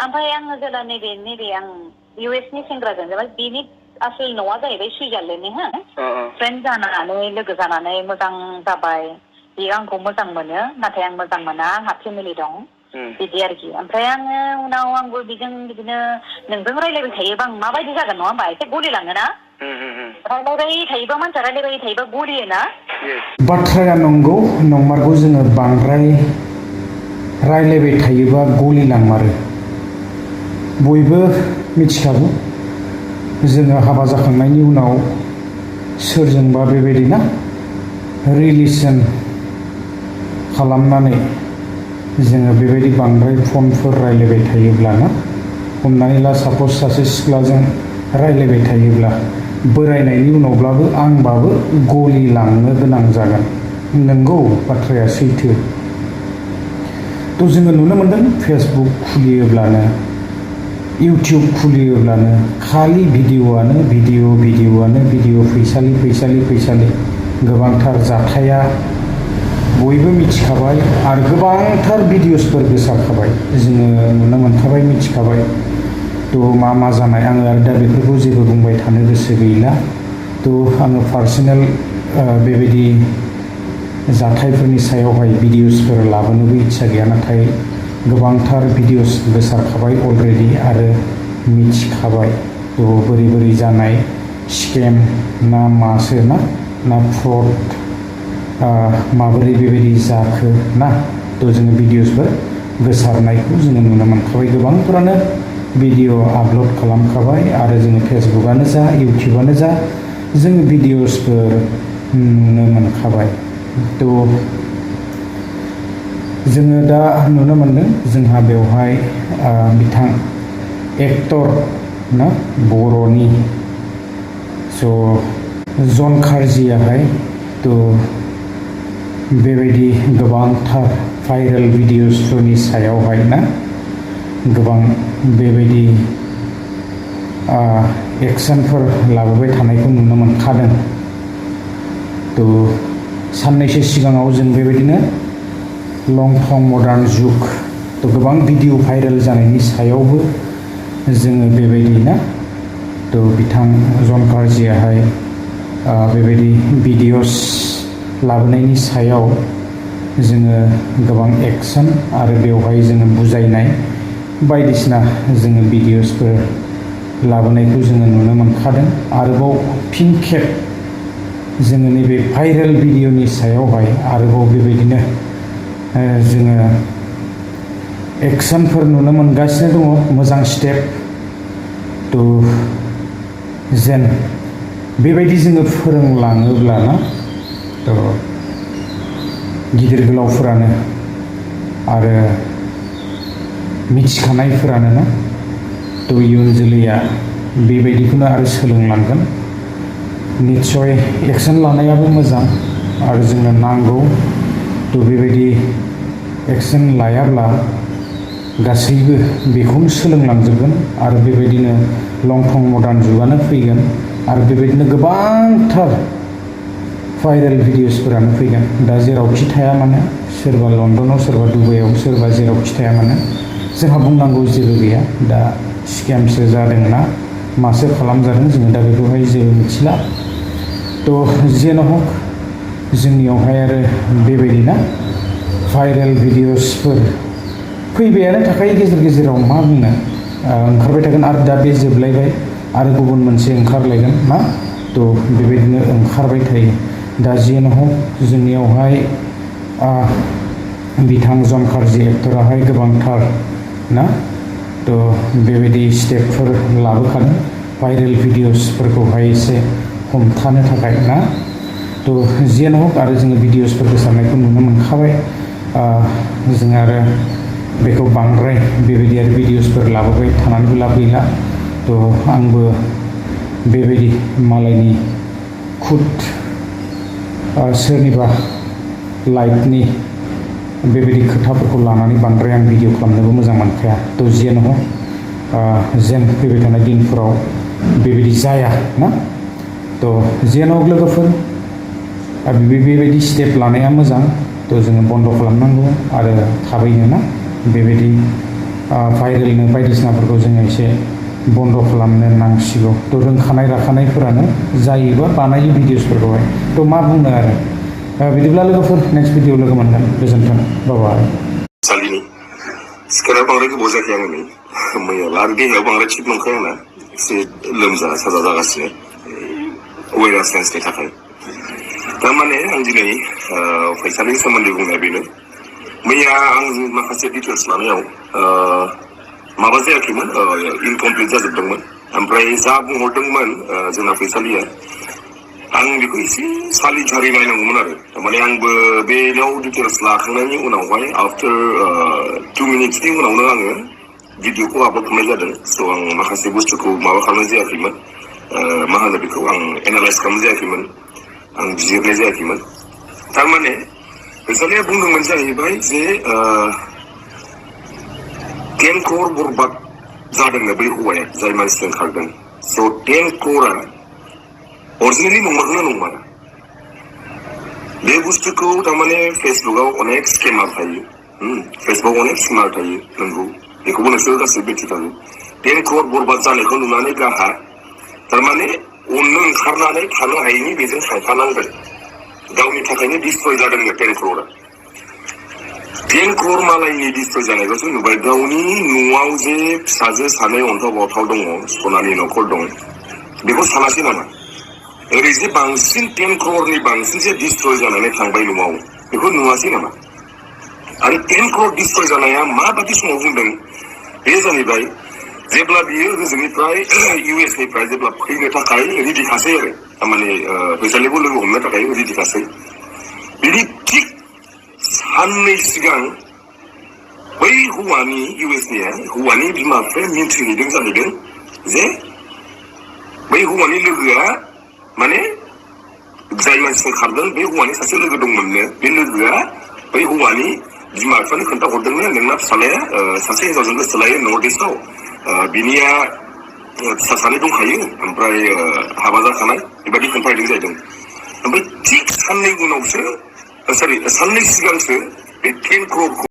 ओमफ्राय आङो जेला नैबे आं US नि सेंग्राजों जाबाय बिनि आसोल न'आ जाहैबाय सुइजारलेण्डनि हो फ्रेन्ड जानानै लोगो जानानै मोजां जाबाय बे आंखौ मोजां मोनो नाथाय आं मोजां मोना आंहा फेमिलि दं बिदि आरोखि ओमफ्राय आङो उनाव आंबो बिजों बिदिनो नोंजों रायलायबाय थायोबा आं माबायदि जागोन नङा होमबा एसे गलिलाङोना रायलायबाय थायोबा मानसिया रायलायबाय थायोबा गलियोना बाथ्राया नंगौ नंमारगौ जोङो बांद्राय रायलायबाय थायोबा गलिलांमारो बयबो मिथिखागौ जोङो हाबा जाखांनायनि उनाव सोरजोंबा बेबायदि ना रिलेसन खालामनानै जोङो बेबायदि बांद्राय फनफोर रायलायबाय थायोब्ला ना हमनानै ला साप'ज सासे सिख्लाजों रायलायबाय थायोब्ला बोरायनायनि उनावब्लाबो आंबाबो गलिलांनो गोनां जागोन नंगौ बाथ्राया सैथो थ' जोङो नुनो मोनदों फेसबुक खुलियोब्लानो इउटिउब खुलियोब्लानो खालि भिडिअ'आनो भिडिअ' फैसालि गोबांथार जाथाया बयबो मिथिखाबाय आरो गोबांथार भिडिअ'सफोर गोसारखाबाय जोङो नुनो मोनखाबाय मिथिखाबाय थ' मा जानाय आङो आरो दा बेफोरखौ जेबो बुंबाय थानो गोसो गैला थ' आङो पार्सनेल बेबायदि जाथायफोरनि सायावहाय भिडिअ'सफोर लाबोनोबो इच्छा गैया नाथाय गोबांथार भिडिअ'स गोसारखाबाय अलरेडि आरो मिथिखाबाय थ' बोरै जानाय स्केम ना मासो ना फ्रड माबोरै बेबायदि जाखो ना थ' जोङो भिडिअ'सफोर गोसारनायखौ जोङो नुनो मोनखाबाय गोबांफोरानो भिडिअ आपल'ड खालामखाबाय आरो जोङो फेसबुकआनो जा इउटिउबआनो जा जोङो भिडिअ'सफोर नुनो मोनखाबाय थ' जोङो दा नुनो मोनदों जोंहा बेवहाय बिथां एक्टर ना बर'नि स' जन कार्जियाहाय थ' बेबायदि गोबांथार भाइरेल भिडिअ'सफोरनि सायावहाय ना गोबां बेबायदि एक्सनफोर लाबोबाय थानायखौ नुनो मोनखादों थ' साननैसो सिगाङाव जों बेबायदिनो लं थं मडार्न जुग थ' गोबां भिडिअ भाइरेल जानायनि सायावबो जोङो बेबायदि ना थ' बिथां जन कार्जियाहाय बेबायदि भिडिअ'स लाबोनायनि सायाव जोङो गोबां एक्सन आरो बेवहाय जोङो बुजायनाय बायदिसिना जोङो भिडिअ'सफोर लाबोनायखौ जोङो नुनो मोनखादों आरोबाव फिन खेब जोङो नैबे भाइरेल भिडिअ'नि सायावहाय आरोबाव बेबायदिनो जोङो एक्सनफोर नुनो मोनगासिनो दङ मोजां स्टेप थ' जेन बेबायदि जोङो फोरोंलाङोब्ला ना थ' गिदिर गोलावफोरानो आरो मिथिखानायफोरानो ना थ' इयुन जोलैया बेबायदिखौनो आरो सोलोंलांगोन निस्सय एक्सन लानायाबो मोजां आरो जोंनो नांगौ थ' बेबायदि एक्सन लायाब्ला गासैबो बेखौनो सोलोंलांजोबगोन आरो बेबायदिनो लं थं मडार्न जुगानो फैगोन आरो बेबायदिनो गोबांथार भाइरेल भिडिअ'सफोरानो फैगोन दा जेरावखि थाया मानो सोरबा लण्डनाव सोरबा दुबाइयाव सोरबा जेरावखि थाया मानो जोंहा बुंनांगौ जेबो गैया दा स्केमसो जादोंना मासो खालामजादों जोङो दा बेखौहाय जेबो मिथिला थ' जेन' हक जोंनियावहाय आरो बेबायदि ना भाइरेल भिडिअ'सफोर फैबायानो थाखायो गेजेर गेजेराव मा बुंनो ओंखारबाय थागोन आरो दा बे जोबलायबाय आरो गुबुन मोनसे ओंखारलायगोन मा थ' बेबायदिनो ओंखारबाय थायो दा जेन' हक जोंनियावहाय बिथां जन कार्जि एक्टराहाय गोबांथार ना थ' बेबायदि स्टेपफोर लाबोखादों भाइरेल भिडिअ'सफोरखौहाय एसे हमथानो थाखाय ना थ' जेन' हक आरो जोङो भिडिअ'सफोर गोसारनायखौ नुनो मोनखाबाय जों आरो बेखौ बांद्राय बेबायदि आरो भिडिअ'सफोर लाबोबाय थानानैबो लाब गैला थ' आंबो बेबायदि मालायनि खुद सोरनिबा लाइफनि बेबायदि खोथाफोरखौ लानानै बांद्राय आं भिडिअ खालामनोबो मोजां मोनखाया थ' जेन' हक जेन फैबाय थानाय दिनफोराव बेबायदि जाया ना थ' जेन' हक लोगोफोर बेबायदि स्टेप लानाया मोजां थ' जोङो बन्द' खालामनांगौ आरो थाबैनो ना बेबायदि भाइरेलनो बायदिसिनाफोरखौ जोङो एसे बन्द खालामनो नांसिगौ। थ' रोंखानाय राखानायफोरानो जायोबा बानायो भिडिअसफोरखौहाय। थ' मा बुंनो आरो बिदिब्ला लोगोफोर नेक्स्ट भिडिअ लोगो मोनगोन। गोजोन्थों, बाय। सालिनि सिखारा बांद्राय गोबाव जायाखै आङो नै मैयाला आरो देहायाव बांद्राय थिग नंखाया आंना एसे लोमजा साजा जागासिनो वायरासनि थाखाय। थारमाने आं दिनै फैसानि सोमोन्दै बुंनाया बेनो मैया आं माखासे डिटेल्स लानायाव माबा जायाखैमोन इनकमप्लिट जाजोबदोंमोन। ओमफ्राय जा बुंहरदोंमोन जोंना फैसालिया आं बेखौ एसे सालि नायनांगौमोन आरो थारमाने आंबो बेनाव डिटेल्स लाखांनायनि उनावहाय आफ्टार 2 मिनिट्सनि उनावनो आङो भिडिअखौ आपल'ड खालामनाय जादों। स' आं माखासे बुस्थुखौ माबा खालामनाय जायाखैमोन, मा होनो बेखौ आं एनालाइज खालामनाय जायाखैमोन, आं बिजिरनाय जायाखैमोन। थारमाने फैसालिया बुंदोंमोन जाहैबाय जे 10 crore बरबाद जादोंनो बै हौवाया जाय मानसिजों खारदों। स' 10 crore अरिजिनेलि नंमारगौना नंमारा बे बुस्थुखौ थारमाने फेसबुकआव अनेक स्केमार थायो, फेसबुकआव अनेक स्केमार थायो, नंगौ बेखौबो नोंसोर गासैबो मिथिखागौ। 10 crore बरबाद जानायखौ नुनानै गाहा थारमाने अननो ओंखारनानै थानो हायैनि बेजों थांफानांगोन, गावनि थाखायनो डिस्ट्रय जादोंनो 10 crore। 10 crore मालायनि डिस्ट्रय जानायखौसो नुबाय, गावनि न'आव जे फिसाजो सानै अन्थाव बावथाव दङ, सनानि न'खर दं, बेखौ सानासै नामा? ओरैजे बांसिन 10 crore बांसिनसो डिस्ट्रय जानानै थांबाय न'आव, बेखौ नुवासै नामा? आरो 10 crore डिस्ट्रय जानाया माबादि समाव बुंदों बे जाहैबाय जेब्ला बियो होजोंनिफ्राय इउएसनिफ्राय जेब्ला फैनो थाखाय रेडिखासै आरो थारमाने फैसालिखौ लोगो हमनो थाखाय रेडिखासै। बिनि थिग साननै सिगां बै हौवानि इउएसनिया हौवानि बिमा बिफाया मिन्थिहैदों जाहैदों जे बै हौवानि लोगोआ माने जाय मानसिजों खारदों बे हौवानि सासे लोगो दंमोननो, बे लोगोआ बै हौवानि बिमा बिफानो खोन्थाहरदोंनो नोंना फिसालाया सासे हिनजावजों गोसो लायो नर्थ इस्टआव, बिनिया फिसा सानै दंखायो, ओमफ्राय हाबा जाखानाय, बेबायदि खोन्थाहैदों जाहैदों। ओमफ्राय थिग साननै उनावसो साननै सिगांसो बे 10 crore